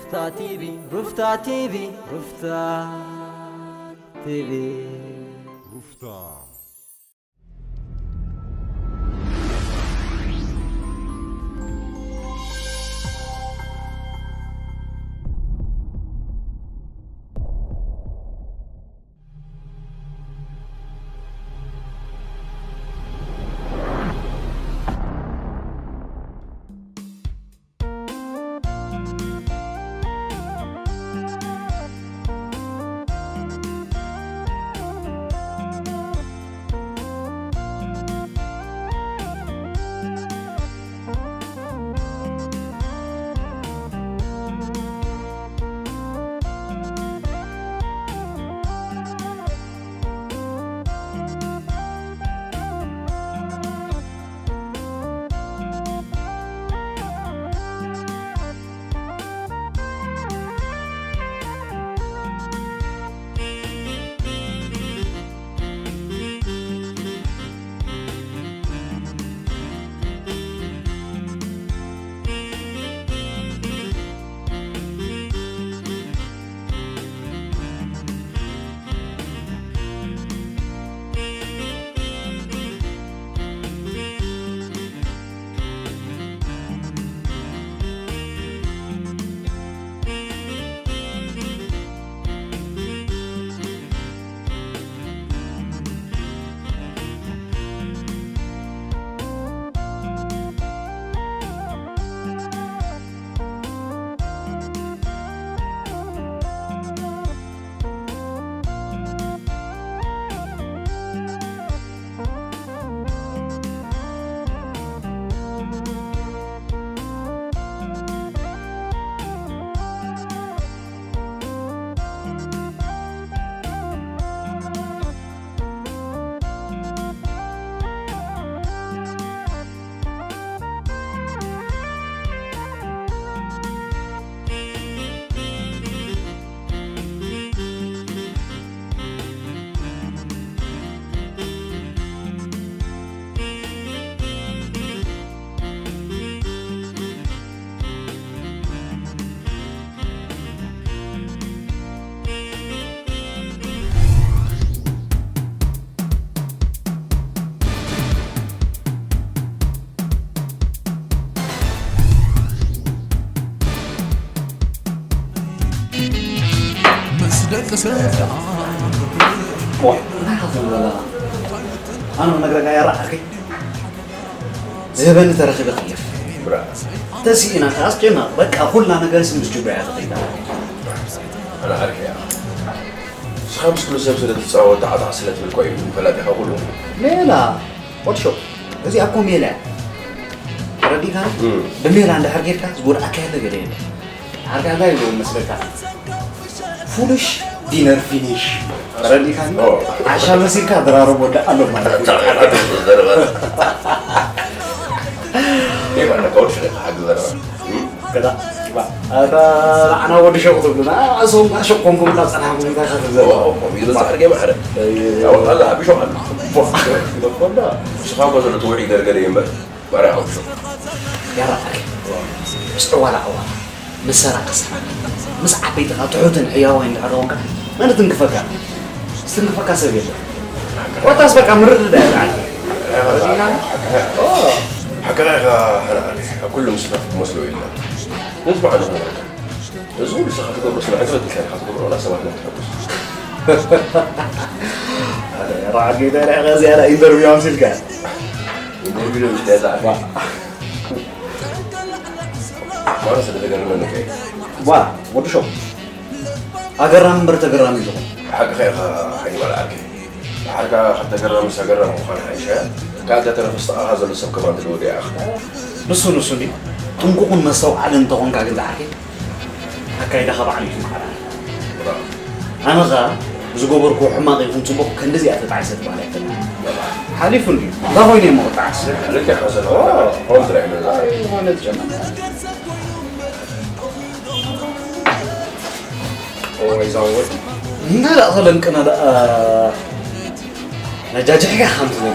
ሩፍታ ቲቪ፣ ሩፍታ ቲቪ፣ ሩፍታ ቲቪ። ሩፍታ። ኣነ ነግረካ ያራ ኣርኪ ዝህበኒ ተረኺበ ክየፍ ተሲኢና ከኣስ ጀና በቃ ኩላ ነገር ስም ብስጁባ እያ ተኸይዳ። ኣነ ዓርኪ እያ። ንስኻ ምስ ኩሉ ሰብ ስለ ትጻወት ጣዕጣዕ ስለ ትብል እኮ እዩ ፈላጢኻ ኩሉ። ሜላ ወድሾ እዚኣ እኮ ሜላ እያ። ተረዲእካ? ብሜላ እንድሕር ጌርካ ዝጎድኣካ የለ ገለ የለ። ዓርኪ ኣላ ይብልዎ መስለካ። ፉሉሽ ዲነር ፊኒሽ። ተረዲእካኒ? ዓሻ መሲልካ ድራረብ ወዳእ ኣሎ ማለት እዩ። ይባና ከወድ ሽለ ሓግ ዘረባ ገዳ ኣታ ንዓና ወዲ ሸቕ ትብሉና እዞም ኣሸቆምኩም እና ጸናሕኩም እንታይ ከትዘሩ ይመጽእ ሓርጌ ማሕረ ያወጣላ ሓቢሾ ኣሎ ንስኻ እኮ ዘሎ ትውዒ ገርገር እየ እምበር ባርያ ሓቢሾ ያራኣክ ምስ ዕዋላ ዕዋላ ምስ ሰራቂ ሰራቂ ምስ ዓበይትኻ ትሑትን ሕያዋይ እንድሕር ኮንካ መን ትንክፈካ ዝትንክፈካ ሰብ የለን ኮታስ በቃ ምርድዳእ ይበዓል ሓቅኻ ኢኻ ሓራሪ ኣብ ኩሉ ምስልታት ትመስሎ የለን ነዚ በዓሉ ክነረካ እዚ ኩሉ ንስኻ ትገብሮ ስለ ዕግበት ኢልካ ኢኻ ትገብሮ ዋላ ሰባት ንክትሕጉስ ራዕጌታ ርሕቐ ዝያዳ ኢንተርቪው ኣምሲልካ ኢንተርቪው ንምስታይ ዝኣፍ ማለት ስለ ተገርመኒ ከ ዋ ወዲ ሾው ኣገራሚ እምበር ተገራሚ ዝኾን ሓቅኻ ኢኻ ሓይባል ዓርከይ ብሓርካ ካብ ተገራምስ ኣገራሚ ምዃን ሓይሸ ካብ ተተረፈ ዝተቓኻ ዘሎ ሰብ ከማን ትልወደ ኢኻ ንሱ ንሱ እንዲ ጥንቁቕን መስተውዓልን እንተኾንካ ግን ዝዓርከይ ኣካይዳኻ ባዕሉ እዩ ዝመሓላ ኣነ ኸኣ ዝገበርኩዎ ሕማቕ ይኹን ጽቡቕ ክንድዚኣ ተጣዒሰ ትበሃል ኣይፈልጥን ሓሊፉ እንድዩ እንታይ ኮይኑ እየ ምቕጣዕስ ልክዕ መሰለ ኮንትራ እዩ ነዛ ዝኾነ ዝጨመር ወይ ዛወት ነዳእ ተለንቅና ደኣ ነጃጅሕካ ከም ትብል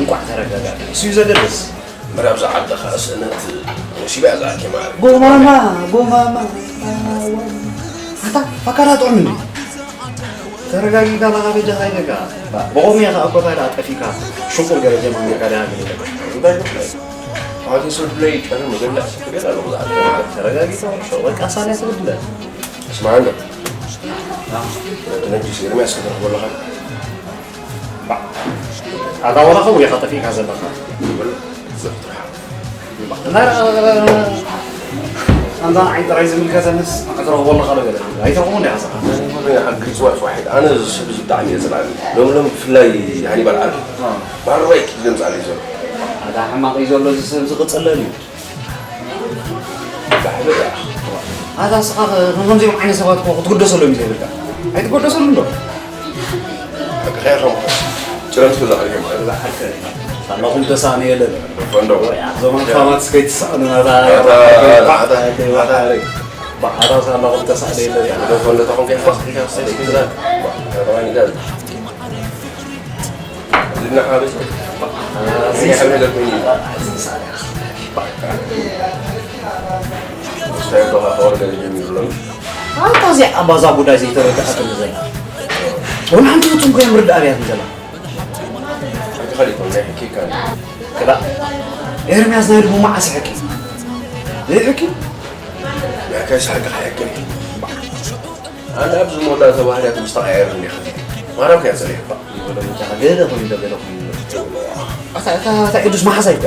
እንቋዕ ተረጋጋእ። እሱ እዩ ዘገድስ። ምራብ ዝዓዲ ኸኣ ስእነት ወሲባ እያ ዝኣኪማ። ጎማማ፣ ጎማማ። ኣታ፣ ፈካራ ጥዑም እንዲ። ተረጋጊእካ በኻ በጃኻ ኢለካ። ብቐውሚ እያ ኸኣ እኮ ታዲያ ጠፊእካ ሽቁር ገለ ጀማሚርካ ደኣ ገለ ኢለካ። እንታይ ትብለይ? ኣቲ ሰዱለይ ጨር መገላ ስክሬት ኣለኹ ዝኣኪ። ተረጋጊእካ፣ በቃ ሳልያ ትብድለ። ስማዕ እንዶ። ነቲ ነጁስ ኤርምያስ ክትረኽቦ ኣለኻ። ኣታ ወላ ኸው ኢኻ ጠፊእካ ዘለኻ። ኣንታ ንዓይ ጥራይ ዝምልከተንስ ንዓይ ትረኽቦ ኣለኻ ዶ ገለ? ኣይትረኽቦ እንዲኻ ንስኻ። ሓቂ ሪጽዋት ዋሒድ። ኣነ እዚ ሰብ እዚ ብጣዕሚ እየ ዝጸልኣኒ። ሎም ሎም ብፍላይ ሃኒባል ዓርኪ። ኣዎ። ባርባይ ኪድ ዘምጻለይ ዘሎ። ኣታ ሕማቕ እዩ ዘሎ እዚ ሰብ እዚ ክጸለል እዩ። ኣታ ንስኻ ከ ከም ከምዚኦም ዓይነት ሰባት እኮ ክትግደሰሎም እዩ ዘይብልካ። ኣይትገደሰሉን ዶ? ሓቅኻ ኢኻ እሞ። ጭረምቲ ገዛ ሓሪፎም ማለት። ገዛ ሓሪፎም። ሳላኹም ተሳእኑ የለን። ፈንዶ። ወይ፣ ኣብዞም ሃብታማት እስከ ይትሳእኑ ናታ። ኣታ፣ ኣታ፣ ኣታ። ባዕራ ሳላኹም ተሳእኑ የለን። ፈንዶ ተኾንካ ኢኻ፣ ኢኻ፣ ኢኻ። ዝና ሓበስ። እዚ ሓበስ ነገር ኮይኑ። ስታይ ዶ ሃፈር ገለ ጀሚሩ ኣሎ። ኣንታ እዚኣ ኣባዛ ጉዳይ ዘይተረዳእክኒ ዘላ። ወላ ሓንቲ ፍጹም ከየምርዳእ ኣብያትኒ ዘላ። ኣይትኸሊት ናይ ሕኪ ካን። ክላ ኤርምያስ ናይ ልቡ መዓስ ሕኪ? ዘይሕኪ? ናይ ከይስ ሓቂ ሓቂ። ኣነ ኣብዚ መወዳእታ ባህርያት ምስ ተቐያየረ እንዲኻ። ማራም ከያ ጸኒሕኳ። ይበሎ ብቻ ገለ ኮይኑ ዶ ገለ ኮይኑ ዶ። ኣታ፣ ኣታ፣ ኣታ፣ ቅዱስ መሓዛ ይብቃ።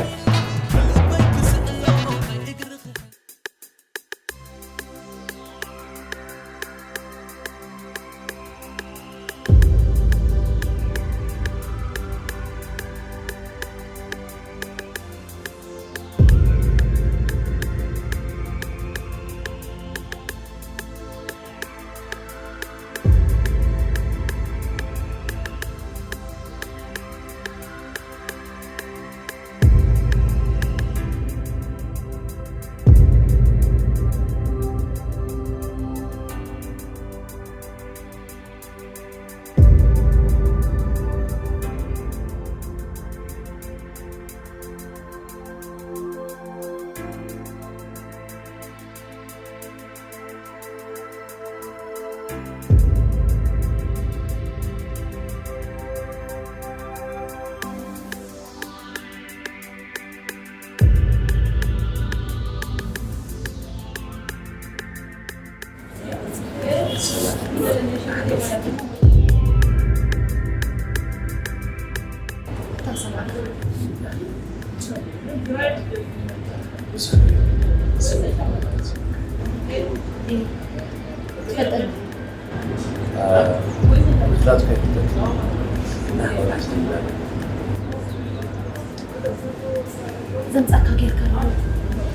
ዘምጻእካ ጌርካ ዶ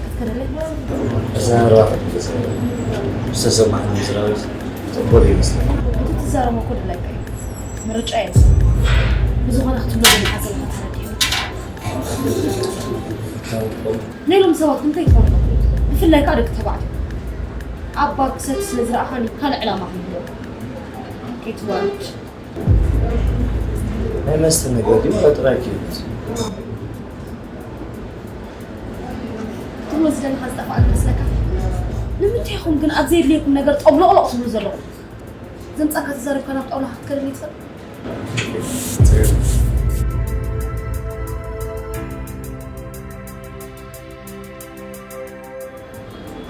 ክትከደለይ? ኣዘራርባ ዝተሰማዕኒ ስራዊት ጽቡቕ ይመስለኒ። እቲ ትዛረቦ እኮ ድላይካ እዩ። ምርጫ የለን። ብዝኾነ ክትብሎ ዝመሓዘ ኢኻ ተረዲእኒ። ናይ ሎም ሰባት እንታይ ትኾኑ? ብፍላይ ከኣ ደቂ ተባዕትዮ። ኣብ ባር ክሰቲ ስለ ዝረኣኻኒ ካልእ ዕላማ ከይህልዎ። ከይትዋርድ። ናይ መስተ ነገር ድዩ ዋላ ጥራይ ክህሉት? ትብሎ ዝደለኻ ዝጠፍኣኒ መስለካ? ንምንታይ ኢኹም ግን ኣብ ዘየድልየኩም ነገር ጠብሎቕሎቕ ትብሉ ዘለኹም? ዘምጻካ ተዛሪብካ ናብ ጣውላ ክትከደኒ ትኽእል?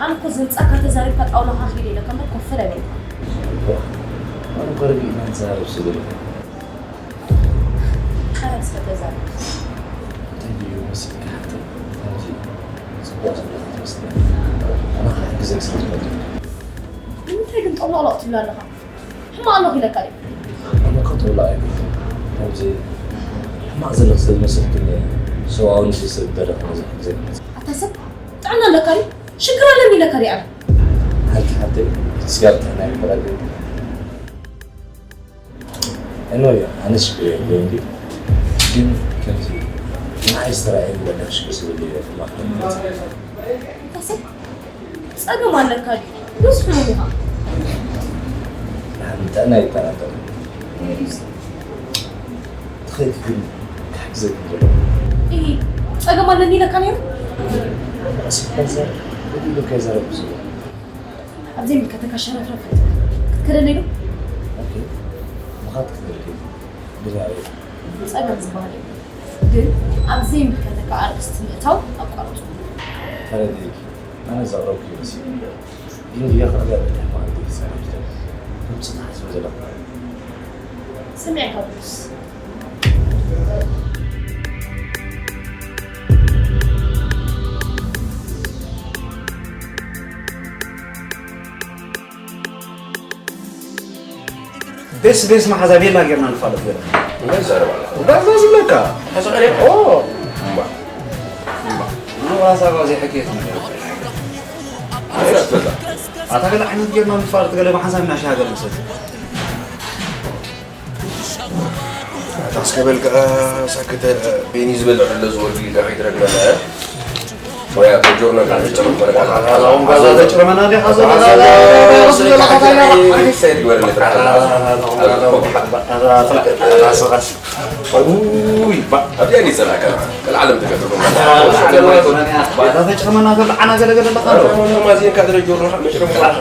ኣነ እኮ ዘምጻካ ተዛሪብካ ጣውላኻ ኪድ ኢለካ እምበር ኮፈል ኣይበልኩ። ኣነ እኮ ርግእ ኢና ንዛረብ ስለ ኢልካ። ኣረ እስከ ተዛረብ። እንታይ ድዩ መሲልካ ሓፍተይ? ከምዚ ጽቡቕ ዘለኻ ትመስለኒ። ኣነ ክሕግዘክ ስለ ዝፈቱ። ንምንታይ ግን ጠውላቕላቕ ትብል ኣለኻ? ሕማቕ ኣለኹ ኢለካ ድየ? ኣነ እኮ ጠውላቕ ኣይኮንኩን። ከምዚ ሕማቕ ዘለኺ ስለ ዝመሰልክኒ ሰብኣውነት ዝስርብ ደረኽ ነዚ ክሕግዘክ መጺእ። ኣታ ሰብ ጥዕና ኣለካ ድዩ? ሽግር ኣለኒ ኢለካ ድየ ኣነ? ሓንቲ ሓንቲ ስጋብ ጥዕና ይፈላልየኒ። እኖ እያ፣ ኣነ ሽግር የለኝ እንዲ። ግን ከምዚ ንዓይ ዝተራእየኒ በቃ ሽግር ስለ ዘለዎ ድማ ክነግረካ። ኣታ ሰብ ጸገም ኣለካ ድዩ? ዶስ ሕሙም ኢኻ? ንዓይ ጥዕና ይጠራጠር። ትኸይድ ግን ክሕግዘኪ ይደሊ። እሂ፣ ጸገም ኣለኒ ኢለካ ነይሩ? ራስኻ ከይዛረብ፣ በዲሉ ከይዛረብ ብዙ። ኣብ ዘይምልከተካ ሸረፍረፍ ክትከደኒ ዶ? ኦኬ፣ ምኻድ ክትደሊ ግን ኣበይ? ጸገም ዝበሃል የለን። ግን ኣብ ዘይምልከተካ ኣርእስቲ ምእታው ኣቋርጹ። ተረዲእኪ። ኣነ ዘቕረብኩ ይመስል። ግን ይቕረ በል፣ ማለት ይጸናሕ። ከምዚ ትሓስቦ ዘለኹ። ስምዒ ከብሉስ። ቤስ ቤስ መሓዛ ቤላ ጌርና ንፋለጥ ገለ። እንታይ ትዛረብ ኣለኻ? እንዳዛ ዝብለካ። ሓዛ ቀሪብ? ኦ! እምባ። እምባ። ንዋዛ ዋዚ ሕክየት ነገር። ኣታ ገለ ዓይነት ጌርና ንፋለጥ ገለ መሓዛ ምናሽ ሃገር ንሰት። ኣታ እስከ በል ከኣ ሳክተ ቤኒ ዝበልዕ ኣሎ ዝወዲ ኢልካ ከይትረግመና። ወያ ተጆርና ጋር ተጨረመ ጋር። ውይ፣ ባ-፣ ኣብዚኣ እኔ ዝጸላእካ፣ ከልዓለም ትገብር። ኣታ ተጨረመና ገር ዓና ገለ ገለ ኣለኻ ዶ? ማዚንካ ድረ ጆርናኻ መጭረም ኮንካ።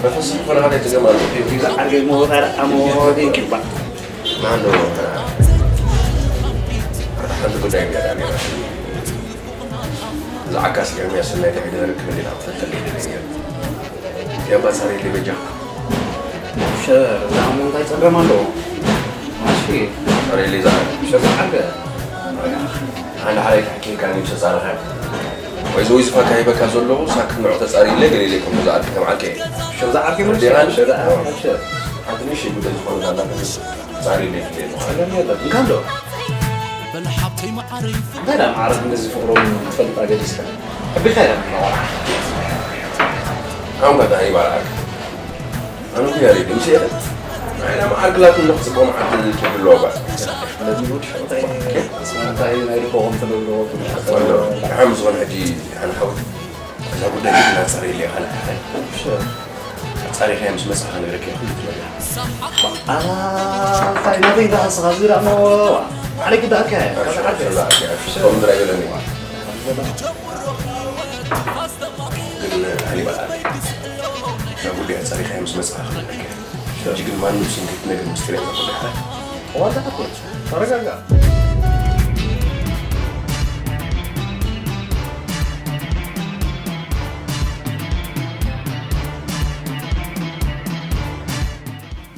በፈሲ ኮነ ሓደ ትገማ። ይዛ ዓርገ ሞ ታረ ኣሞ ዲንኪ ባ። ማን ዶ? ሓንቲ ጉዳይ እንዲያ ዳሜራ። እዛ ዓካስ ኤርምያስ ናይ ተሕደረ ክብል ኢና ፈተል ይደረየ። ያባ ጻሪ ሊበጃ። ሸር፣ እዛ ኣሞ እንታይ ጸገም ኣለዎ? ማሺ። ጻሪ ሊዛ። ሸር፣ ዓርገ። ኣነ ሓራይ ካሕኪ ካን ይምሰ ጻረኸ። ወይ ዘወይ ዝፋካ ሂበካ ዘለኹ፣ ሳክት ንዑ ተጻሪለ ገለ ኢለ ከም ዝኣርኪ ከም ዓርከ። ሸር ዝዓርኪ ምን ዴራን ሸር ዝዓርኪ ሸር። ኣድንሽ ጉዳይ ዝኾነ ዛና ጻሪ ኢለ ኢለ። ጸገም የለን። እንካን ዶ? እንታይ ዳ ማዕረግ እንደዚ ፍቕሮም ትፈልጥ ኣገዲስካ? ሕቢኻ ኢላ ምናዋ። ኣሁን በታ ይባላል። ኣነ እኮ ያሬድ ምስ የለ፣ ናይ ለማ ዓርክላት እንደ ጽቡቕ መዓልቲ ትብሎ እባ። ስለዚ ጉድ እንታይ፣ እንታይ ናይ ልቦም ትነግሮ? ወሎ፣ ደሓን ምስ ኾነ ሕጂ፣ ኣነ ሓው፣ እዛ ጉዳይ ግን ናጻሪ ኢለ ይኸለ። ሸር። ጻሪኻ ምስ መጻኻ ነገርክ ይኹን ትበላ። ኣታ፣ እንታይ ናተይ ደኣ ስኻ ዝራሞ? ዓለይ ግዳእካ፣ ከዛ ዓርከ። ከዛ ዓርከ፣ ከምዚ ራይ በለኒ። ግን፣ ኣሊ በላ። እዛ ጉዳይ ኣጻሪኻያ ምስ መጻኻ ክነግረካ እየ። ሕጂ ግን ማንም ስም ከይትነግር ምስጢር እያ እዛ ጉዳይ። ዋላ እኮ፣ ተረጋጋ።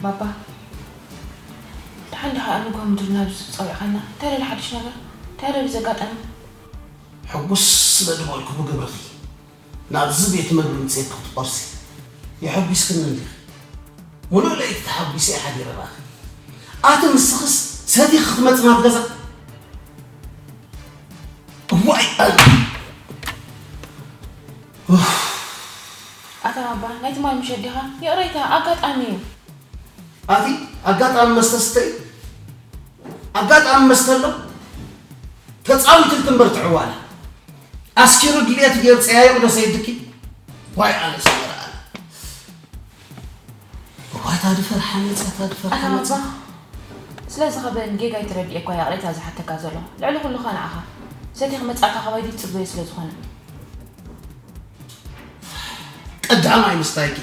ባባ፣ ደሓን ደኣ ንግሆ ምድሪ ናብ ዝጸውዕኻና፣ እንታይ ደሎ ሓድሽ ነገር? እንታይ ደሎ ዘጋጠመ? ሕጉስ ስለ ዝበልኩ ብግብርኺ ናብዚ ቤት መግቢ ምጽእኪ ክትቆርሲ የሐጒስክኒ እንዲኺ። ሙሉእ ለይቲ ተሓጒሰ እየ ሓዲረ ባኺ። ኣቲ ንስኽስ ሰቲኺ ክትመጺ ናብ ገዛ? እዋይ፣ ኣይ። ኡፍ። ኣታ ባባ፣ ናይ ትማል ምሸት ዲኻ? ይቕሬታ፣ ኣጋጣሚ እዩ። ኣቲ ኣጋጣሚ መስተ ስተይ፣ ኣጋጣሚ መስተ ኣሎ። ተጻዊትልኪ እምበር ትዕዋላ። ኣስኪሩ ድልየት ገይሩ ጸያይቑ ዶ ሰይድኪ? ዋይ ኣነ ሰመረ ኣነ። ዋይ ታድፈር ሓመጸ፣ ታድፈር ኣታ ሓመጸ። ባባ፣ ስለዚ ኸበን ጌጋ ይትረድእ እኳ ይቕሬታ ዝሓተካ ዘሎ። ልዕሊ ኩሉ ኸ ንዓኻ። ሰቲኺ መጻእካ ኸባይ ድዩ ጽበዮ ስለ ዝኾነ። ቀዳማይ ምስታይኪ፣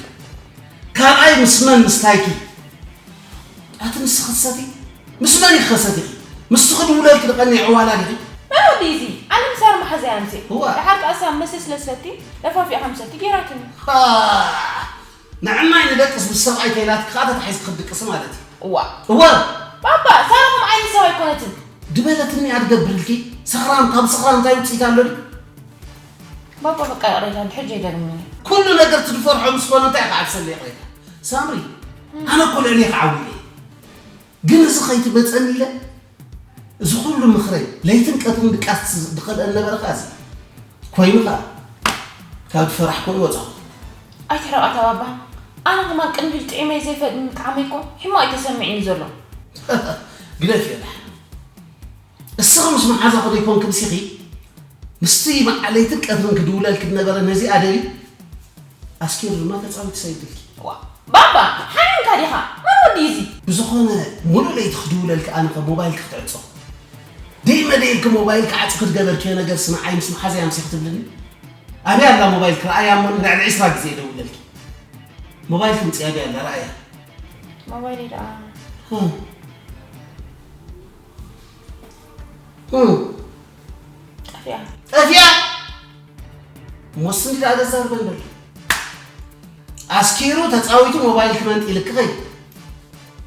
ካልኣይ ምስ መን ምስታይኪ? ኣቲ ንስኺ ትሰቲ? ምስ መን ኢኺ ከሰቲኺ? ምስቲ ክድውለልኪ ዝቐንየ ዕዋላ ዲኺ? መን ወዲ እዚ? ኣነ ምሳር መሓዛይ ኣምሴ። እዋ። ደሓር ከኣ ሳብ መስተ ስለ ዝሰቲ፣ ለፋፊኣ ከም ሰቲ ጌራትኒ። ሃ! ንዕማይ ንደቅስ ምስ ሰብኣይ ከይላትኪ ከኣ ተታሒዝኪ ክትድቅሲ ማለት እዩ። እዋ። እዋ። ባባ፣ ሳራ ከምኡ ዓይነት ሰብ ኣይኮነትን። ድበለትኒ እያ ትገብርልኪ። ሰኽራም፣ ካብ ሰኽራም እንታይ ውፅኢት ኣሎ ድዩ? ባባ በቃ ይቕሬታ፣ ብሕጂ ኣይደግምን እየ። ኩሉ ነገር ትድፈርሖ ምስ ኮነ እንታይ ከዓ ትሰሊ ይቕሬታ? ሳምሪ፣ ኣነ እኮ ልዕሊ ክዓዊ እየ። ግን እዚ ከይትመፀኒ ኢለ፣ እዚ ኩሉ ምኽረይ፣ ለይትን ቀትርን ድቃስ ዝኸልአን ነበረ ከዓ እዚ። ኮይኑ ከዓ፣ ካብ ፈራሕ ኮ ይወፃኹ። ኣይትሕረቕ ኣታ ባባ። ኣነ ከማን ቅንድል ጥዒመይ ዘይፈልጥ ምጥዓመይ እኮ ሕማቕ እዩ ተሰሚዕኒ ዘሎ። ግደፍ የላ። እስኺ ምስ መሓዛኺ ዶ ይኮንኪ ምሲኺ? ምስቲ መዓለይትን ቀትርን ክድውለልኪ ዝነበረ ነዚኣ ደልዩ? ኣስኪሩ ድማ ተጻዊቱ ሰይድልኪ። ዋ፣ ባባ ሓሚምካ ዲኻ? መን ወዲ እዚ? ብዝኾነ ሙሉእ ለይቲ ክድውለልኪ ኣነ ከ ሞባይልኪ ክትዕጾ ደይ መደይልኪ ሞባይልኪ ዓጽ ክትገበርኪዮ ነገር ስምዓይ ምስ መሓዘያ ምሲ ክትብልኒ ኣበይ ኣላ ሞባይልኪ ረኣያ እሞ ንልዕሊ ዕስራ ግዜ ይደውለልኪ ሞባይልኪ ምጽያ ኣበይ ኣላ ረኣያ ሞባይለይ ደኣ ጠፊኣ ጠፊኣ እሞስ እንዲ ደኣ ዘዛርበን ዘሎ ኣስኪሩ ተጻዊቱ ሞባይል ክመንጢ ኢልኪ ኸይዱ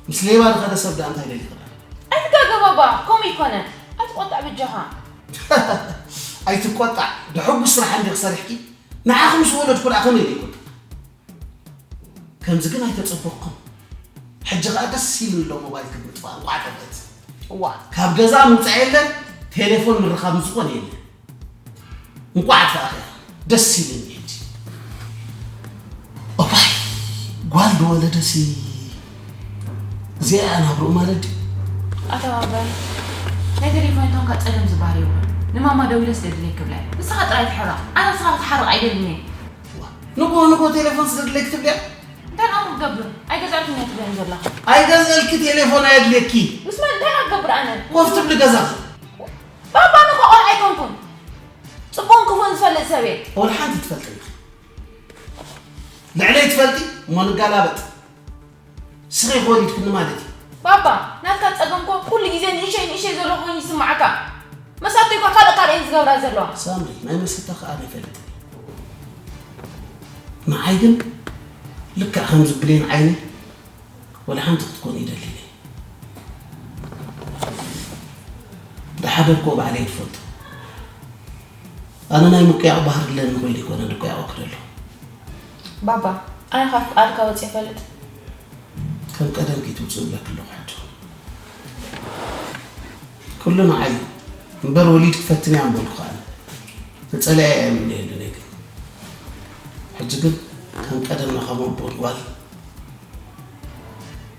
ምስ ሌባ ዝኸደ ሰብ ደኣ እንታይ ደሊኺ ደኣ ኣይትጋገ ባባ ከምኡ ይኮነ ኣይትቆጣዕ ብጃኻ ኣይትቆጣዕ ድሕጉስ ስራሕ እንዲኺ ሰሪሕኪ ንዓኺ ምስ ወለድኩ ደኣ ከመይ ኢለ ይቆጣዕ ከምዚ ግን ኣይተጸበቕኩን ሕጂ ኸኣ ደስ ኢሉኒ ኣሎ ሞባይልኪ ብምጥፋእ እንቋዕ ጠፍእት እዋ ካብ ገዛ ምውጻእ የለ ቴሌፎን ምርኻብ ዝኾነ የለ እንቋዕ ኣጥፋእኽያ ደስ ኢሉኒ ሕጂ እዋይ ጓል ዶ ወለደሲ እዚኣ እያ ናብርኡ ማለት ድዩ ኣታ ባባይ ናይ ቴሌፎን ቶንካ ጸገም ዝበሃል የብሉን ንማማ ደዊለ ስደድለይ ክብላ እየ ንስኻ ጥራይ ትሕረቕ ኣነ ንስኻ ክትሓርቕ ኣይደልን እየ ንግሆ ንግሆ ቴሌፎን ስደድለይ ክትብልያ እንታይ ደኣ ክትገብር ኣይገዛእክን እያ ትብለኒ ዘለኻ ኣይገዝእልኪ ቴሌፎን ኣየድልየኪ ምስ መን እንታይ ደኣ ክገብር ኣነ ኮፍ ትብሊ ገዛኺ ባባ ንኮ ቆልዓ ኣይኮንኩን ጽቡቕን ክፉእን ዝፈልጥ ሰብ እየ። ወላ ሓንቲ ትፈልጥኒ ኢኺ። ልዕለይ ትፈልጢ እሞ ንጋላበጥ። ስኺ ኢኺ ወሊድክኒ ማለት እዩ። ባባ ናትካ ጸገም እኮ ኩሉ ግዜ ንእሸይ ንእሸይ ዘሎ ኮይኑ ይስምዓካ። መሳተይ እኳ ካልእ ካልእ እየን ዝገብራ ዘለዋ። ሳምሪ ናይ መሰታ ከኣ ኣይፈልጥን እየ። ንዓይ ግን ልክዕ ከምዚ ብሌን ዓይነይ ወላ ሓንቲ ክትኮኒ ይደሊ ኢለ። ዝሓደርክዎ ባዕለይ እየ ዝፈልጦ። ኣነ ናይ ምቅያቕ ባህሪ ኣለኒ ኮይኑ ኣይኮነን ድቅያቕ ክደሎ። ባባ ኣነ ካብ ፍቃድካ ወጺኤ እፈልጥ። ከም ቀደም ከይትውጽእ እብለኪ ኣለኹ ሕጂ። ኩሉ ንዓይ እዩ እምበር ወሊድ ክፈትን እያ ምበልኩ ኣነ። ንጸላኢ እየ ምነየሉ ነይ ግን። ሕጂ ግን ከም ቀደምና ከም ኣቦን ጓል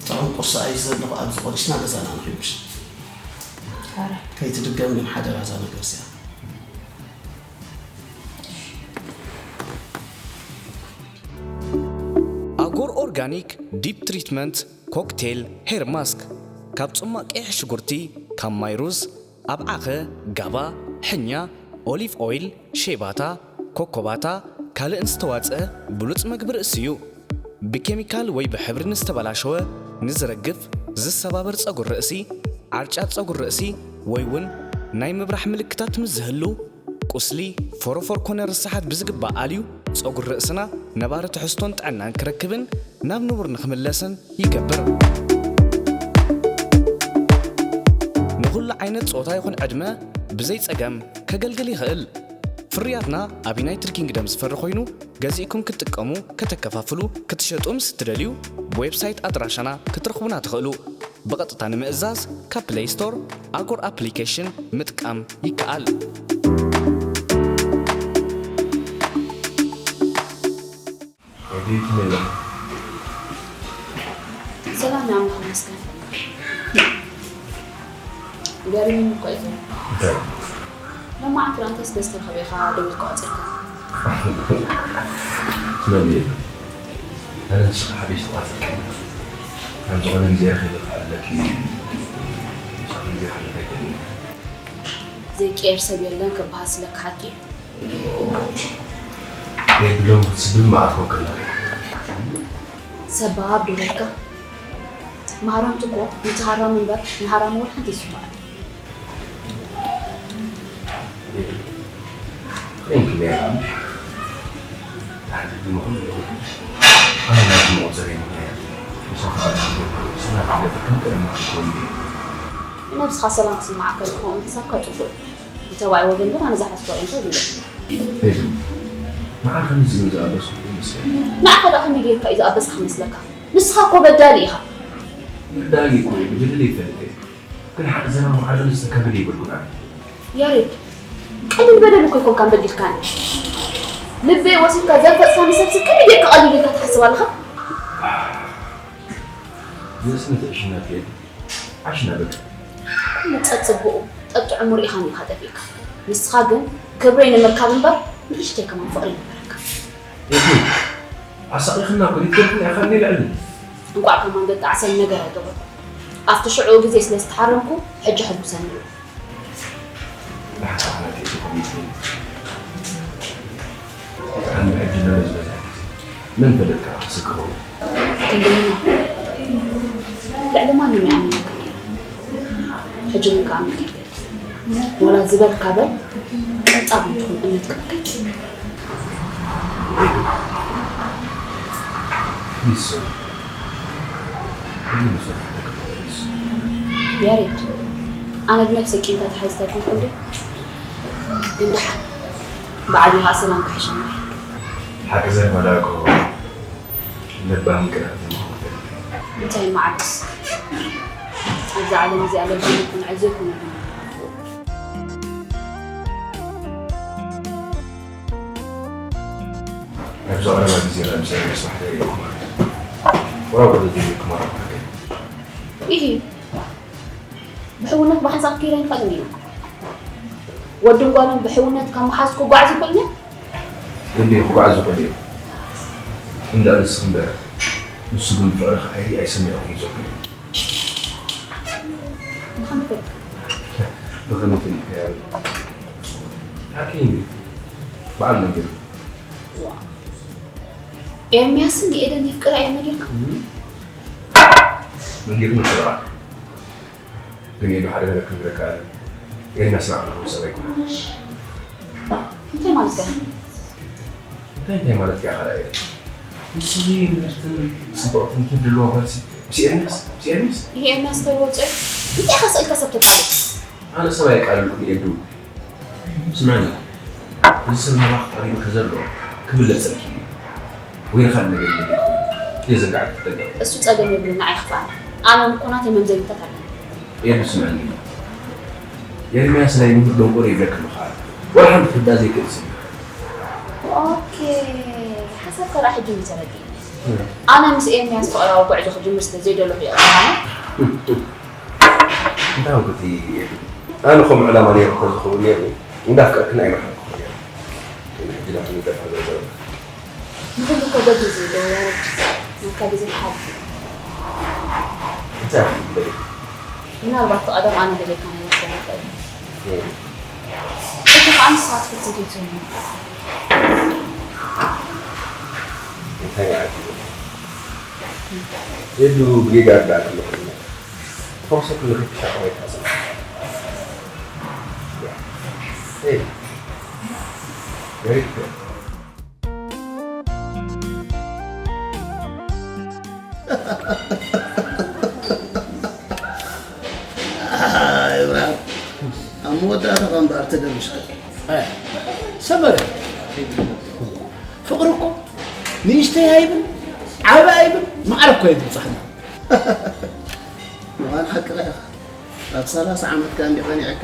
ጥዑም ቁርሲ ኣዩ ዘለኹ ኣብዚ ቆሪስና ገዛና ንኺድ ምሽ ከይትድገም ግን ሓደራ እዛ ነገር እዚኣ ኣጎር ኦርጋኒክ ዲፕ ትሪትመንት ኮክቴል ሄር ማስክ ካብ ጽማቕ ቀይሕ ሽጉርቲ ካብ ማይ ሩዝ ኣብዓኸ፣ ጋባ፣ ሕኛ፣ ኦሊቭ ኦይል፣ ሼባታ፣ ኮኮባታ ካልእን ዝተዋጽአ ብሉጽ መግቢ ርእሲ እዩ። ብኬሚካል ወይ ብሕብሪ ንዝተበላሸወ፣ ንዝረግፍ፣ ዝሰባበር ጸጉሪ ርእሲ፣ ዓርጫ ጸጉሪ ርእሲ ወይ እውን ናይ ምብራሕ ምልክታት ምስ ዝህሉ፣ ቁስሊ፣ ፎሮፎር ኮነ ርሳሓት ብዝግባእ ኣልዩ ጸጉሪ ርእስና ነባሪ ትሕዝቶን ጥዕናን ክረክብን ናብ ንቡር ንኽምለስን ይገብር። ንኹሉ ዓይነት ጾታ ይኹን ዕድመ ብዘይ ጸገም ከገልግል ይኽእል። ፍርያትና ኣብ ዩናይትድ ኪንግደም ዝፈሪ ኮይኑ ገዚእኩም ክትጥቀሙ፣ ከተከፋፍሉ፣ ክትሸጡ ምስ እትደልዩ ብዌብሳይት ኣድራሻና ክትረኽቡና ትኽእሉ። ብቐጥታ ንምእዛዝ ካብ ፕለይ ስቶር ኣጎር ኣፕሊኬሽን ምጥቃም ይከኣል። ሰላም ንኣምላኽ ይመስገን። ገሪሙኒ እኮ እዩ። ሎማዓንቲ ደኣ እንተስ በዚ ተረኸበ ኢኻ ደዊልካ ቋጺርካ? ትመልእ ኣነ ንስኻ ሓቢስ ተቋጺርካ ከም ዝኾነ ግዜ ረኺበ ክሓለኪ ንስኻ ግዜ ሓለካ ኣይክእልን ዘይቀየር ሰብ የለን ክበሃል ስለካ ሓቂ የብሎም ክትስድብ መዓት ኮንክላ ሰባብ ዶ በልካ? መሃረምቲ እኮ ነቲ ሃራሚ እምበር ንሃራሚ ወላ ሓንቲ ኣይስምዖን። ነብስኻ ሰላም ክስምዓካ ዝኸውን ምሕሳብካ ጽቡቕ እዩ። ብተባዕ ወገን ግን ኣነ ዝሓስቦ እየ እንተ ዝብሎ። ሄሉ፣ ንዓ ከምዚ ዝብል ዝኣበስኩ ይመስለኒ። ንዓኻ ደኣ ከመይ ጌርካ እዩ ዝኣበስካ መስለካ? ንስኻ እኮ በዳሊ ኢኻ። በዳሊ እኮ እየ፣ በዲለለ ይፈልጥ እየ። ግን ሓቂ ዘረባ ማዕረ ዝተካበደ ይበልኩን ኣነ። ያሬድ፣ ቀሊል በደል እኮ ኣይኮንካን በዲልካኒ። ልበይ ወሲድካ ዘርፈጽካኒ ሰብሲ ከመይ ጌርካ ቀሊል ኢልካ ትሓስብ ኣለኻ? ንርእስነት ዕሽነት የለን። ዓሽና በቃ። ኩሉ ጸጽቡቑ ጠጥዕሙ ርኢኻኒ ኢኻ ጠፊእካ። ንስኻ ግን ክብረይ ንምርካብ እምበር ንእሽተይ ከማን ፍቕሪ ኣይነበረካን። ቴዲ፣ ኣሳቒኽና እኮ፣ ሊትኮርኩ ኢኻ ኔ ልዕሊ። እንቋዕ ከማን ደጣዕሰኒ ነገር ኣይገበርኩ። ኣብቲ ሽዑ ግዜ ስለ ዝተሓረምኩ፣ ሕጂ ሕጉሰኒ እዩ። ብሓሳባት እየ ተኾኒት። ኣነ ሕጂ ለለ ዝበዛ ግዜ መን ፈለጥካ ክስክሮ? ትግርኛ ልዕሊ ማንም ይኣምነካ ነይሩ። ሕጂ ግን ከኣምነካ ይደሊ። ወላ ዝበልካ በል፣ ቀንጣብ እንትኹን እምነት ክበካ ይደሊ። ሊሱ፣ ኩሉ ንፈልጥ ደቂ ፖሊስ። ያሬድ፣ ኣነ ብነብሰይ ቂምካ ተሓይዝካ ኣይኮንኩን ድየ? ግን ደሓን፣ ብዓቢኡ ከኣ ሰላም ክሕሸና እዩ። ሓቂ ዘርባ ደኣ እኮ ለባም ቅንዕቲ ምዃኑ ፈሊጠ። እንታይ መዓልስ? ኣብዛ ዓለም እዚኣ ለባም ቅንዕቲ ዘይኮነ ግን ኣብዚ ቀረባ ግዜ ናብ ሰሪሕ ስራሕ ደይኹም ማለት እዩ። ወላ ወደ ጅሚ ክመረቕ ሓቀይ። ኢሂ፣ ብሕውነት ብሓንሳብ ክይድ ኣይንኽእልን ኢና። ወድን ጓልን ብሕውነት ካብ መሓዝ ክጓዓዙ ይኽእሉ እዮም? እንድዩ ክጓዓዙ ይኽእሉ እዮም። እንዳ ንስኺ እምበር፣ ንሱ ግን ፍቕርኺ ኣይ-፣ ኣይሰሚዖ እዩ ዘሎ። ብኸመይ ፈለጥካ? ብኸመይ ፈሊጥካዮ? ሓቂ እንድዩ። በዓል መንገዲ። ኤርምያስን ንኤደን የፍቅራ እየን ነጊርካ? እም። መንገዲ ይፈልጣ። ግን ኤዱ ሓደ ነገር ክነግረካ ኣለኒ። ኤርምያስ ንዓና ዝኸውን ሰብ ኣይኮነን። እንታይ ማለትካ? እንታይ እንታይ ማለትካ ኢኻ ደኣ ኤዱ? ንሱ ንብርትን ጽብቕትን ኬፍ ዘለዋ ጓልሲ ምስ ኤርምያስ፣ ምስ ኤርምያስ? ይሄ ኤርምያስ ተልወጾ እዩ። እንታይ ኢኻ ስእልካ ሰብ ተቃልስ? ኣነ ሰብ ኣየቃልልኩን ኤዱ። ስምዕኒ፣ እዚ ሰብ ናባኺ ቀሪቡ ተዘሎ ክብለጸልኪ እዩ። ወይ ንኻልእ ነገር ይደሊ ይኸውን። ከየዘንጋዕኪ ተጠንቀቒ። እሱ ጸገም የብሉን፣ ንዓይ ይኽፍኣኒ። ኣነ እውን እኮ ናተይ መምዘኒታት ኣለኒ። ኤዱ ስምዕኒ፣ ኤርምያስ ናይ ምሁር ደንቆሮ ይብለኪ ኣሎ ኸኣ። ወላ ሓንቲ ክርዳእ ዘይክእል ሰብ እዩ። ኦኬ፣ ሓሳብካ ደኣ ሕጂ እዩ ተረዲእኒ። እም። ኣነ ምስ ኤርምያስ ፍቕራዊ ጉዕዞ ክጅምር ስለ ዘይደለኹ እየ ቀዳማይ። እንታይ ኮንኩ እቲ ኤዱ? ኣነ ከምኡ ዕላማ ነይሩ እንተዝኸውን ነይሩ፣ እንዳፍቀርክኒ ኣይመሓልኩኹን ነይረ። ግን ሕጂ ናብቲ ንደፍር ዘርዘርና። ንኹሉ እኮ በጊዜ ዶ ያረድ፣ ናትካ ግዜ ክሓልፍ እዩ። እንታይ ኢኹም ትብሉ? ምናልባት እቲ ቀደም ኣነ ደልየካ ነይረ ክኸውን ይኽእል እዩ። እም። ሕጂ ከኣ ንስኻ ትፍትን ከይትህሉ። እንታይ ማለት እዩ? ኤዱ ብጌጋ ርዳእካ ኣለኹ። ፈውሰ ኩሉ ክትሻቆ ኣይትሓስብ። Hey, very good. ኣይ፣ ብርሃን፣ ኣብ መወዳእታ እምበኣር ተደርብሽካ። ኣይ፣ ሰመረ፣ ፍቕሪ እኮ ንእሽተይ ኣይብል፣ ዓቢ ኣይብል፣ ማዕረ እኮ እዩ ዝብጻሕና። ምዃን ሓቅኻ ኢኻ። ኣብ ሰላሳ ዓመትካ እንዲ ቐኒዕካ፣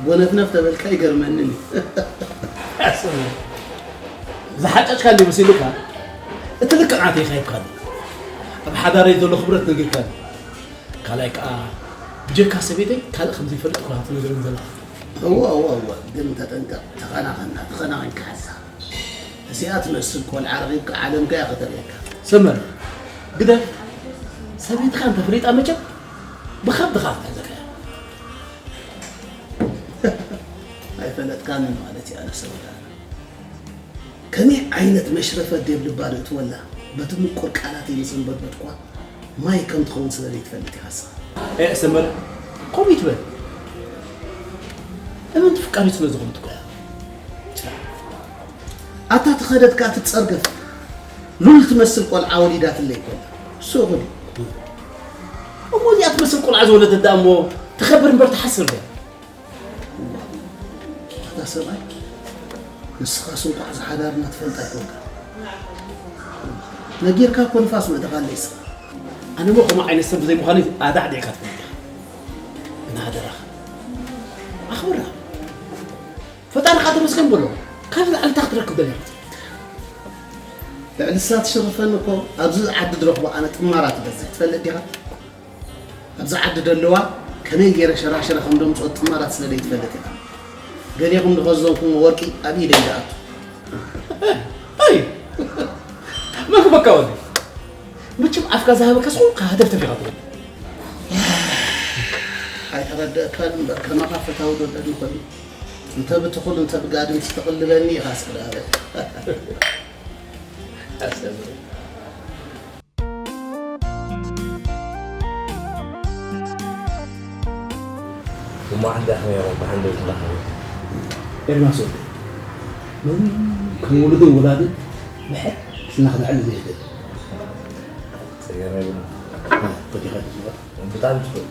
ጎነፍነፍ ተበልካ ኣይገርመንን እዩ። ዝሓጨጭካ እንዲ መሲሉካ፣ እቲ ልክዕ ናተይ ይካይድካ ኣሎ። ኣብ ሓዳረይ ዘሎ ክብረት ነጊርካ ኣሎ። ካልኣይ ከኣ፣ ብጀካ ሰበይተይ ካልእ ከም ዘይፈልጥ እኮ ትነግረኒ ዘለኻ። እወ፣ እወ፣ እወ። ግን ተጠንቀቕ። ተኸናኸና፣ ተኸናኺንካ ሓዛ። እዚኣ ትመስል ቆልዓ ረኺብካ ዓለምካ እያ ከተርእየካ። ሰመረ፣ ግደፍ። ሰበይትኻ እንተፍሊጣ መቸም ብኸብድኻ ክትሕዘካ እያ። ኣይፈለጥካንን ማለት እዩ፣ ኣነ ሰበይታ። ከመይ ዓይነት መሽረፈት ድየ ኣብ ልባ ዘእትወላ፣ በቲ ምቁር ቃላተይ ምስ ኣንበድበድኳ፣ ማይ ከም ትኸውን ስለ ዘይትፈልጥ ኢኻ ንስኻ። ኤእ ሰመረ፣ ከምኡ ይትበል። እምንቲ ፍቃሪት ስለ ዝኾነት እኮ እያ። ኣታ ተኸደት ከኣ ትጸርገፍ። ሉል ትመስል ቆልዓ ወሊዳትለይ እኮ እያ። ሱቕ በል። እሞ እዚኣ ትመስል ቆልዓ ዝወለደት ደኣ እሞ ትኸብር እምበር ትሓስር ድያ? ኣታ ሰብኣይ፣ ንስኻስ እንቋዕ ዝሓዳርና ትፈልጥ ኣይኮንካን። ነጊርካ እኮ ንፋስ መእተኻለይ ንስኻ። ኣነ እሞ ከምኡ ዓይነት ሰብ ብዘይምዃነይ ኣዳዕዲዕካ ትፈልጥ ኢኻ። ግን ሓደራኻ፣ ኣኽብራ። ፈጣሪ ከኣ ተመስገን በሎ። ካብ ላዕሊ እንታይ ክትረክብ ደሊኻ? ልዕሊ ንሳ ትሽርፈኒ እኮ ኣብዚ ዓዲ ዝረኽቦ ኣነ ጥማራ ትገዝእ ትፈልጥ ዲኻ? ኣብዚ ዓዲ ደለዋ ከመይ ገይረ ሸራሽረ ከም ደምጽኦ ጥማራት ስለ ዘይትፈልጥ ኢኻ። ገሌኹም ዝኸዘንኩሞ ወርቂ ኣብ ኢደይ ዝኣቱ። ኣይ! መን ክበካ ወዲ? መቸም ኣፍካ ዝሃበካ ስኹም ከሃተፍተፍ ኢኻ ትብል። ኣይተረደእካን እምበር፣ ከማኻ ፈታዊ ዶ ኣለኒ ኮይኑ? እንተ ብትኹል እንተ ብጋድም ትተቕልበኒ ኢኻ እስኪ ደኣ በል። እሞ ዓዲ ኣኽመይ ኢኹም ብሓንደበት እንዳኸመይ? ኤርማስ ወደይ፣ ሎሚ ከም ውሉድን ውላድን ብሕት ስና ክነዕል ዘይኽእል። ጸገም የብሉን። እ፣ ፈቲኻ ትጽውዕ። ብጣዕሚ ጽቡቕ።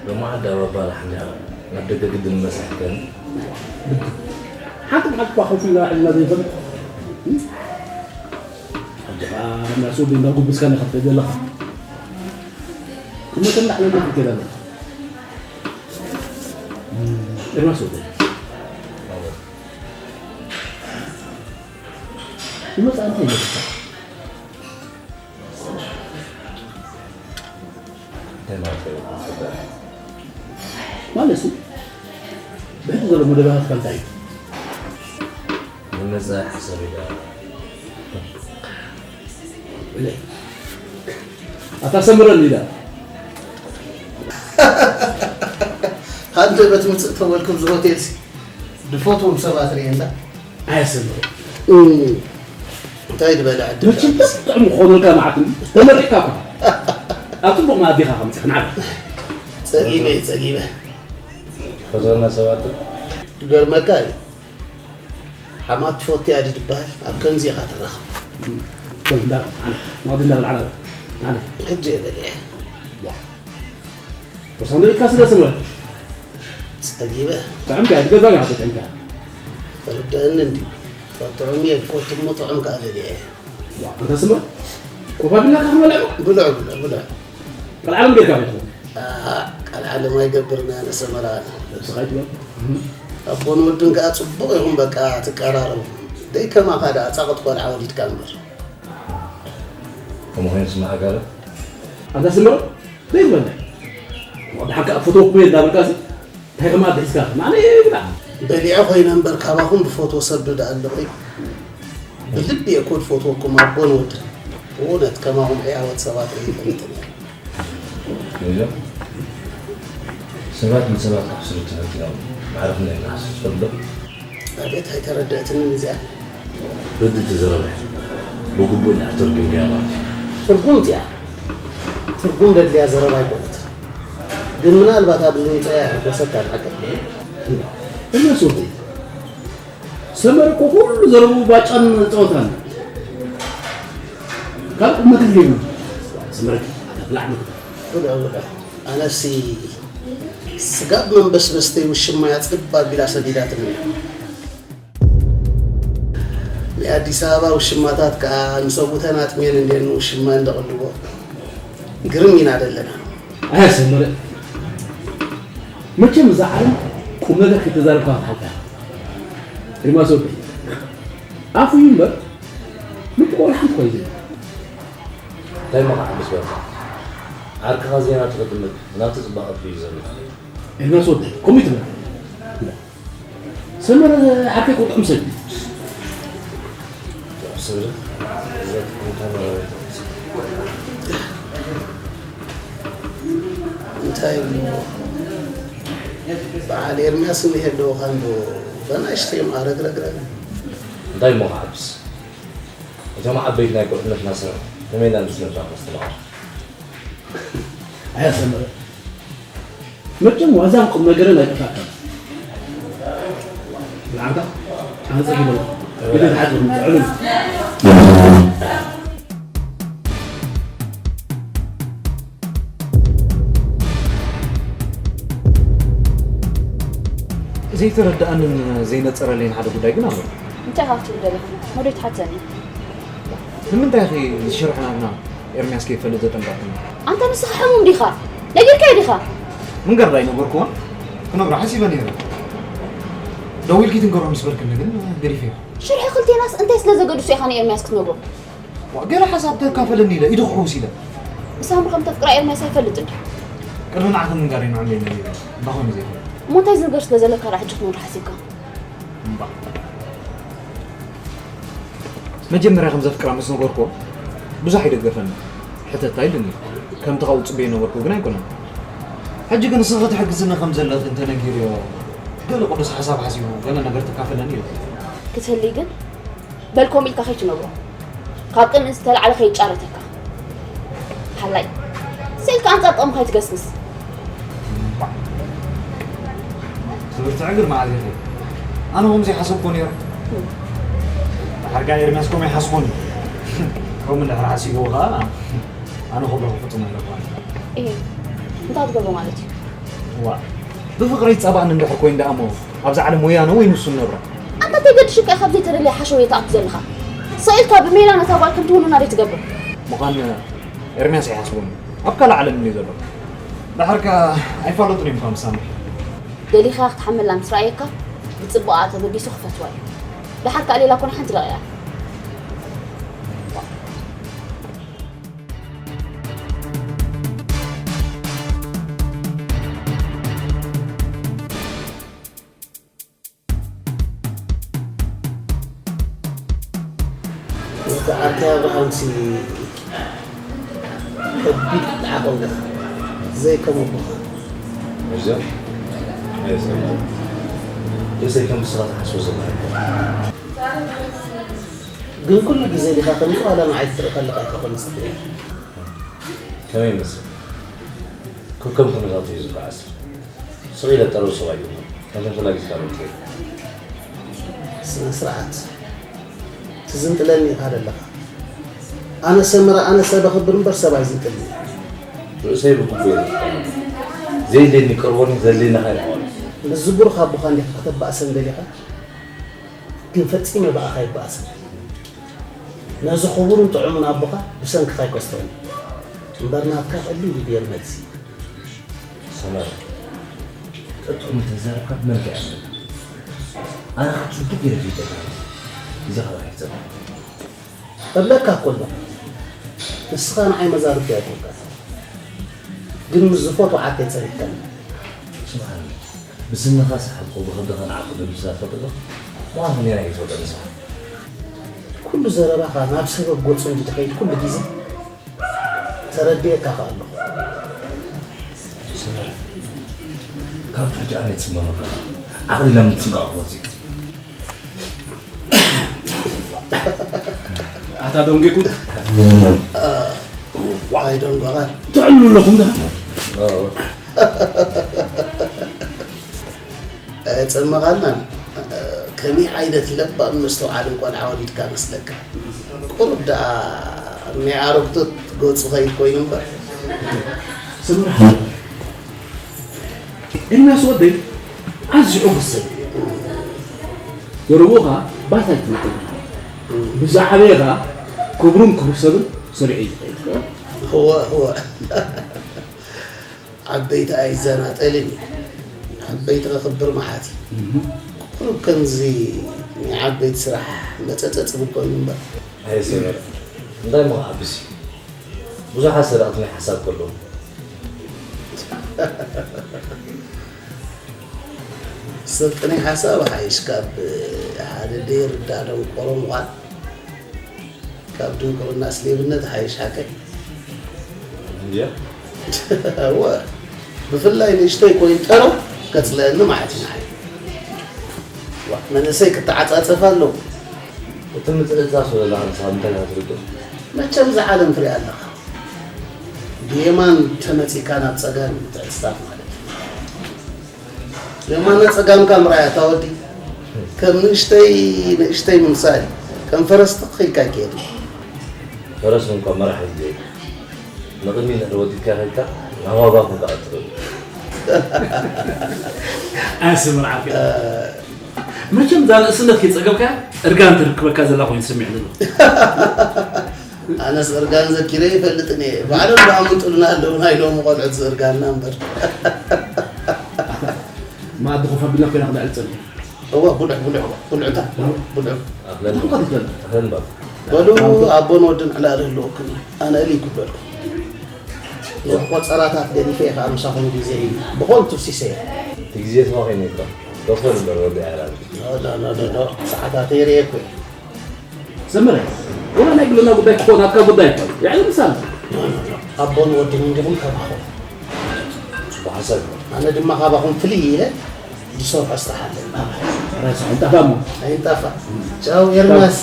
ሎማዓዲ ኣብ ኣባላሕና ናብ ደገ ግድን መሳሕከን። ሓንቲ መዓልቲ እኳ ኮፍ ኢልና ውዒልና ዘይንፈልጥ። ሕጂ ኸኣ ናሱ እንዳ ጉብስካ ኢኻ ትኸይድ ዘለኻ። እሞ ተንዳዕ ለለ ክትከይድ ኣለኻ። ኤርማስ ወደይ። ይመጽእ እንታይ ይመስል? እንታይ ማለት እዩ? ማለት እዩ፣ ብሕጂ ዘሎ መደባትካ እንታይ እዩ? ንመጻኢ ሓሳብ ኢለ። ኣታ ሰምረኒ ኢላ። ሃንደበት ምጽእ ተበልኩም እዚ ሆቴልሲ። ድፈትዎም ሰባት ርእየና። ኣየሰምሮ። እም፣ እንታይ ዝበለ ዕድል መቸም ደኣ። ጥዑም ክኾነልካ መዓት እዩ። ተመሪቕካ እኮ። ኣብ ጽቡቕ መኣዲ ኢኻ ከምጽእ፣ ንዓኻ። ጸጊበ፣ ጸጊበ። ፈትወና ሰባት ዶ? ክገርመካ እዩ። ሓማት ትፈቱ እያ ድዩ ዝበሃል? ኣብ ከምዚ ኢኻ ትረኽብ። እም፣ በል፣ እንዳ፣ ኣነ፣ መኣዲ እንዳበልዓ፣ ኣነ። ሕጂ እየ በሊዐ። ዋ። ቁርሲ እንድዒካ ስለ ስምረት። ጸጊበ። ጥዕምካ፣ እቲ ገዛ ዲኻ ተጥዕምካ? ተረድአኒ እንድዩ። ጥዑም እየ ዝፈቱ እሞ ጥዑም ከኣ በሊዐ። ዋ፣ ኣንታ ስምረት፣ ኮፍ ኣቢልካ ክበልዕ? ብልዑ፣ ብልዑ፣ ብልዑ። ቃል ዓለም ጌርካ ከይትኸውን? ኣሃ፣ ቃል ዓለም ኣይገብርን ኣነ ሰመራ። ነብስኻ ኣይትበል። ኣቦን ወድን ከኣ ጽቡቕ ኢኹም በቃ ትቀራረቡ። ደይ ከማኻ ደኣ ጻቕጥ ቆልዓ ወሊድካ እምበር። ከምኡ ኮይኑ ስምዓካ ዶ? ኣንታ ስምረት፣ ዘይትበልዕ። ወዲ ሓንካ ፈተወኩም እየ እንዳበልካ ሲ፣ እንታይ ከማን ኣደ ሒዝካ? ማነ ይብላ። በሊዐ ኮይነ እምበር ካባኹም ብፈትዎ ሰብ ዶ ደኣ ኣሎ ወይ? ብልቢ እየ እኮ ዝፈትወኩም ኣቦን ወድን። ብእውነት ከማኹም ሕያወት ሰባት ኣይፈልጥን እየ። እዞም ሰባት ንሰባት ክሕስሩ ተፈቲኖም ማዕረ ክንደይ ንሓስብ ትፈልጡ ዶ? ኣቤት ኣይተረድአትንን እዚኣ። ርድእቲ ዘረባ ብግቡእ እንድሕር ተርጉምካያ ማለት እዩ። ትርጉም እዚኣ ትርጉም ዘድልያ ዘረባ ኣይኮነትን። ግን ምናልባት ኣብዚ ምምጻያ ይሕጎሰካ ንዓካ። እነሱ ሰመረ እኮ ኩሉ ዘረብኡ ባጫን ጸወታን። ካብ ቁም ነገር የብሉን። ሰመረ ብላዕ ምግቢ። ብልዑ፣ ብልዑ። ኣነሲ ስጋብ መንበስበስተይ ውሽማያ ጽብ ኣቢላ ሰዲዳትኒ። ናይ ኣዲስ ኣበባ ውሽማታት ከኣ ንሰብኡተን ኣጥምየን እንድየን ንውሽማ እንደቕልቦ። ግርም ኢና ዘለና። ኣያ ሰመረ፣ መቸም እዛ ዓለም ቁም ነገር ከይተዛረብካ ክትሓልፋ። ሪማስ ወደይ፣ ኣፉ እዩ እምበር፣ ልቡ ቆልሓ እኮ እዩ ዘይብሉ። እንታይ እሞ ክዓብስ በልካ? ዓርክኻ ዜና ትቕድመት፣ ናቱ ጽባቐ እዩ ዘሎ። ኤርሚያስ ወደይ፣ ከምኡ ትብል። ሰመረ ዓርከይ እኮ ጥዑም ሰብ እዩ። ጥዑም ሰብ ድዩ? እንታይ እሞ በዓል ኤርሚያስ እኒሄ ኣለዎ ካንዶ በናእሽተይ እምኣ ረግረግረግ። እንታይ እሞ ክዓብስ? እቶም ዓበይቲ ናይ ቁልዕነትና ስራሕ ከመይ ኢልና ምስ ነብራ ከስተማቕር? ኣያ ሰመረ፣ መቸም ዋዛን ቁም ነገርን ኣይጠፍኣካን። ዓርካ ኣነ ጸጊበ ኢደ ተሓጽቡ ዕሉ ዘይተረድኣንን ዘይነጸረለይን ሓደ ጉዳይ ግን ኣሎ። እንታይ ኢኻ ክትብል ደሊኻ? መዶ ይትሓተኒ። ንምንታይ ኢኺ ዝሽርሕናትና ኤርምያስ ከይፈልጥ ዘጠንቀቕኩኒ? ኣንታ ንስኻ ሕሙም ዲኻ? ነጊርካዮ ዲኻ? ምንጋር ዳይ ነገርኩዋ? ክነግሮ ሓሲበ ነይረ። ደዊልኪ ትንገሮ ምስ በልክኒ ግን ገዲፈዮ። ሽርሒ ክልቴናስ እንታይ ስለ ዘገድሶ ኢኻ ንኤርምያስ ክትነግሮ? ዋ፣ ገለ ሓሳብ ተካፈለኒ ኢለ ኢዱ ክሕውስ ኢለ። ንሳምሪ ከም ተፍቅራ ኤርምያስ ኣይፈልጥን ድዩ? ቅድሚ ንዓኺ ምንጋር እዩ ንዕለይ ነይሩ። እንዳ ኾይኑ ዘይፈልጥ። እሞ እንታይ ዝንገር ስለ ዘለካ ደኣ ሕጂ ክትነግሮ ሓሲብካ? እምባ። መጀመርያ ከም ዘፍቅራ ምስ ነገርኩዎ ብዙሕ ኣይደገፈኒ። ሕተት ኣይልኒ። ከምቲ ካብኡ ጽበዮ ነበርኩ ግን ኣይኮነን። ሕጂ ግን ንስኺ ትሕግዝኒ ከም ዘለኺ እንተነጊርዮ ገለ ቅዱስ ሓሳብ ሓሲቡ ገለ ነገር ተካፈለኒ ኢለ። ክትህሊ ግን በል ከምኡ ኢልካ ከይትነግሮ። ካብ ቅንኢ ዝተላዕለ ከይጫረተካ። ሓላይ። ስኢልካ ኣንጻር ጥቕምኻ ኣይትገስግስ። ትብርትዕ ግን መዓዝ ኢኺ? ኣነ ከምዚ ይሓሰብኮ ነይረ። ድሓር ከኣ ኤርምያስ ከምኡ ይሓስቦን እዩ። ከምኡ እንድሕር ሓሲብዎ ከኣ ኣነ ክብሎ ክፍጽሞ ኣለኩ ማለት እዩ። እሄ፣ እንታይ ትገብሮ ማለት እዩ? ዋእ፣ ብፍቕሪ ይጻባእኒ እንድሕር ኮይኑ ደኣ እሞ፣ ኣብዛ ዓለም ወያነ ወይ ንሱ ንነብራ። ኣንታ እንታይ ገድሽካ ኢኻ ኣብ ዘይተደልየ ሓሸውየ ትኣቱ ዘለኻ? ስቕ ኢልካ ብሜላ ነታ ጓል ከምቲ ውኑና ደይ ትገብር? ምዃን ኤርምያስ ኣይሓስቦን እዩ። ኣብ ካልእ ዓለም እዩ ዘሎ። ደሓር ከኣ ኣይፋለጡን እዮም እኳ ምስ ሳምሪ። ደሊኻ ክትሓመላ ምስ ረኣየካ፣ ብጽቡቓ ተበጊሱ ክፈትዋ እዩ። ደሓር ከኣ ሌላ ኮነ ሓንቲ ደቒቓ። ወዲ ዓርከይ ኣብርሃምሲ ከቢድ ዓቕሊ ኣለካ። ዘይከም ኣቦኻ። እዞም፣ እዞም፣ እሰይ ከም ንስኻ ትሓስቦ ዘለኻ ኣይኮነን። ግን ኩሉ ግዜ ዲኻ ከምዚ ዋላ ንዓይ ትርኢ ከለኻ ኣይትኾን ዝትርኢ? ከመይ ይመስል? ከከም ኩነታቱ እዩ ዝበዓስ። ስቕ ኢለ ጠረው ሰብ ኣይኮንኩን። ከምቶም ተላጊስካ ዶ ትሪኦ? ስነ ስርዓት። ትዝንጥለኒ ኢኻ ዘለኻ። ኣነ ሰመረ፣ ኣነ ሰብ ኣኽብር እምበር ሰብ ኣይዝንጥልን። ርእሰይ ብግቡእ እየ ዘፍቅሮ። ዘየድልየኒ ይቀርቦኒ፣ ዘድልየኒ ኸኣ ይርሕቐኒ። ምስ ዝቡርኽ ኣቦኻ እንዲኻ ከተባእሰኒ ደሊኻ? ግን ፈጺመ ብኣኻ ኣይበኣስን። ነዚ ክቡርን ጥዑምን ኣቦኻ ብሰንክኻ ኣይከስቶን እየ። እምበር ናትካ ቀሊል እዩ ገይሩ መልሲ። ሰመረ፣ ጥጡም እንተዛረብካ ብመልክዕ ኣለካ። ኣነ ካብ ጽቡቕ ገይረ ፈሊጠካ ኣለኹ። ግዜ ካብ ኣይሕጸበካ። እብለካ እኮ ኣለኹ። ንስኻ ንዓይ መዛርብቲ ኣይኮንካን። ግን ምስ ዝፈትዎ ዓርከይ ጸኒሕካኒ። ስምዓኒ፣ ብስንኻ ሰሓብኩ፣ ብኽብድኻ ንዓኹ ደምስሳ ትፈልጥ ዶ? ምዃንኩም ኔራ እየ ዝፈልጦ ንስኻ። ኩሉ ዘረባኻ ናብ ሰበብ ገጹ እንጂ ትኸይድ ኩሉ ግዜ ተረዲኤካ ከኣ ኣለኹ። ስምዓኒ፣ ካብ ትሕቲ ኣነ ይጽመመካ። ዓቕሊ ላም ትጽንቀቕ ክወጽእ። ኣታ ደንጊኩም? ዋይ ደንጓቓ። ትዕልሉ ኣለኹም ዳ? ኣየጸመቓልናን። ከመይ ዓይነት ለባም መስተውዓልን ቆልዓ ወሊድካ መስለካ? ቁሩብ ደኣ ናይ ኣረግቶት ገጹ ኸይድ ኮይኑ እምበር። ስምራሕ። ኤርምያስ ወደይ ኣዝዩ ዕጉስ ሰብ እዩ። ዘረብኡ ኸኣ ባታ ኣይትነቅል። ብዝዓበየ ኸኣ ክብሩን ክብሪ ሰብን ሰሪዑ እዩ ዝኸይድ። እወ፣ እወ። ዓበይቲ ኣይዘናጠልን እዩ። ዓበይቲ ከኽብር መዓት እዩ። እህ። ቁሩብ ከምዚ ናይ ዓበይቲ ስራሕ መጸጸጺ ምኮኑ እምበር። ኣየ ሰመረ፣ እንታይ እሞ ክዓብስ እዩ? ብዙሓት ሰረቕቲ ናይ ሓሳብ ከለዉ። ስርቂ ናይ ሓሳብ ሓይሽ ካብ ሓደ ደይርዳእ ደንቆሮ ምዃን፣ ካብ ድንቁርናስ ሌብነት ሓይሽ ሓቀይ። እንድያ? እወ፣ ብፍላይ ንእሽተይ ኮይኑ ጠረው ከጽልአኒ ማለት እዩ ንዓይ። ዋ፣ መንእሰይ ክተዓጻጸፍ ኣለዎ። እቲ ምትእዝዛዝ ዘለኻ ንስኻ እንታይ ኢኻ ትርድኦ? መቸም እዛ ዓለም ትሪኣ ኣለኻ። ብየማን ተመጺእካ ናብ ጸጋም ምትዕጽጻፍ ማለት እዩ። የማነ ጸጋምካ ምርኣይ ኣታ ወዲ። ከም ንእሽተይ ንእሽተይ ምምሳል እዩ። ከም ፈረስ ትኽ ኢልካ ኣይከየድን። ፈረስ እንኳ መራሒ የድልዮ። ንቕድሚት እንድሕር ወዲቕካ ከይድካ ናብ ኣባኹ ከኣ ትኸይድ። ኣስምርዓካ። መቸም እዛ ንእስነት ከይጸገብካ እርጋን ትርክበካ ዘላ ኮይኑ ትስምዕ ዘሎ። ኣነስ እርጋን ዘኪረ ይፈልጥን እየ። ባዕሎም ደኣ ምንጥሉና ኣለዉ ናይ ሎሚ ቆልዑት ዝእርጋንና እምበር። መኣዲ ኮፍ ኣቢልና ኮይና ክነዕልል ጸኒሑ። እወ፣ ብሉዕ፣ ብሉዕ፣ ብሉዕ፣ እታ፣ ብሉዕ። ኣኽለን ኣኽለን ባብ። በሉ፣ ኣቦን ወድን ዕላል ህልወኩም እዩ። ኣነ እልይ ክበልኩም። ቆጸራታት ገዲፈ እየ ከኣ ምሳኹም ግዜ እዩ። ብኸንቱ ሲሰየ። እቲ ግዜ ተባኺኑ እኮ። ዶክተር እምበር ወዲ ኣያላል። ኖ፣ ኖ፣ ኖ፣ ኖ፣ ኖ። ሰዓታት የርእየኩ እየ። ዘመረ፣ ወላ ናይ ግልና ጉዳይ ክኾን ናትካ ጉዳይ እኮ እዩ። ያዕኒ ምሳና። ኖ፣ ኖ፣ ኖ። ኣቦን ወድን እንዲኹም ከማኹም። ብሓሳብ። ኣነ ድማ ካባኹም ፍልይ ኢለ ዝሰርሖ ስራሕ ኣለኒ። ራይስ ኣይንጠፋ እሞ። ኣይንጠፋ። ቻው ኤርማስ።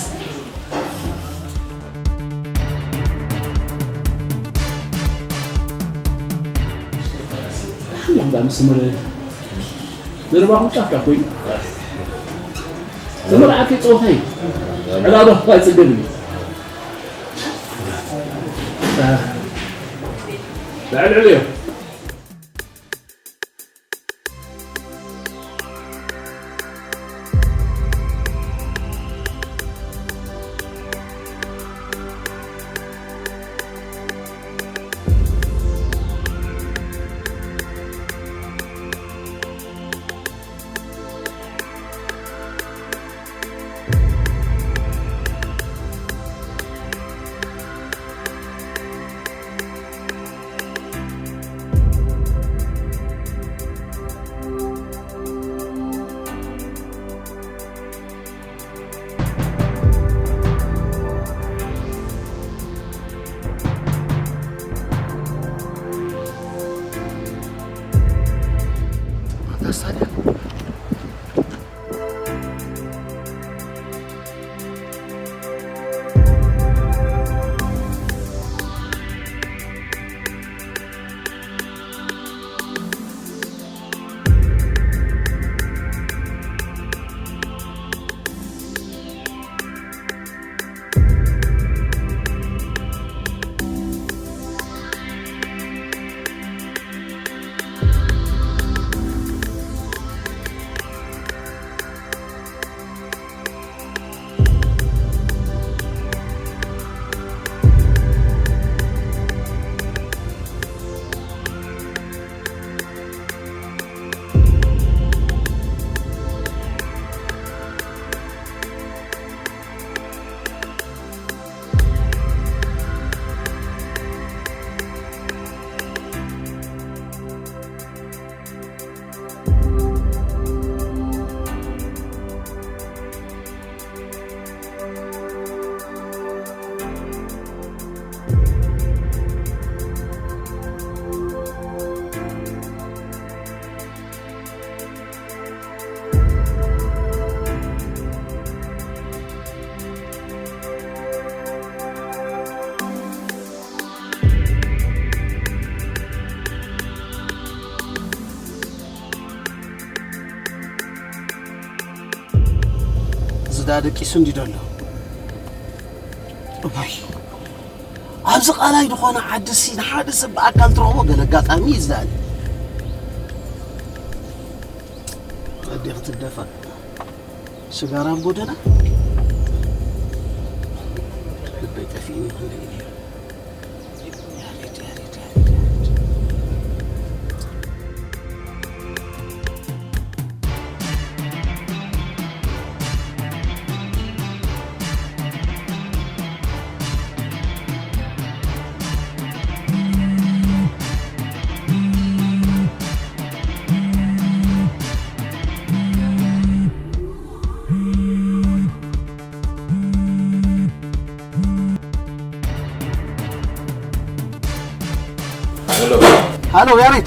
ሓላም ዳ ምስ መረ ዘረባኹም ጫፍ ጫፍ ኮይኑ። ዘመርዓከ ጸወታ እዩ። ዕላባ እኳ ኣይጽገብን እዩ። ልዕልዕል እዮም። ዝዳ ደቂሱ እንዲ ደሎ። እዋይ። ኣብዚ ቃላይ ዝኾነ ዓዲ ሲ ንሓደ ሰብ ብኣካል ትረኽቦ ገለ ኣጋጣሚ እዩ ዝዳኒ። ኣዴ ክትደፋ። ስጋራም ጎደና ልበይ ጠፊእኒ ክንደይ ነይሩ። ያሬድ፣ ያሬድ፣ ያሬድ፣ ያሬድ። ሃሎ ያሬድ፣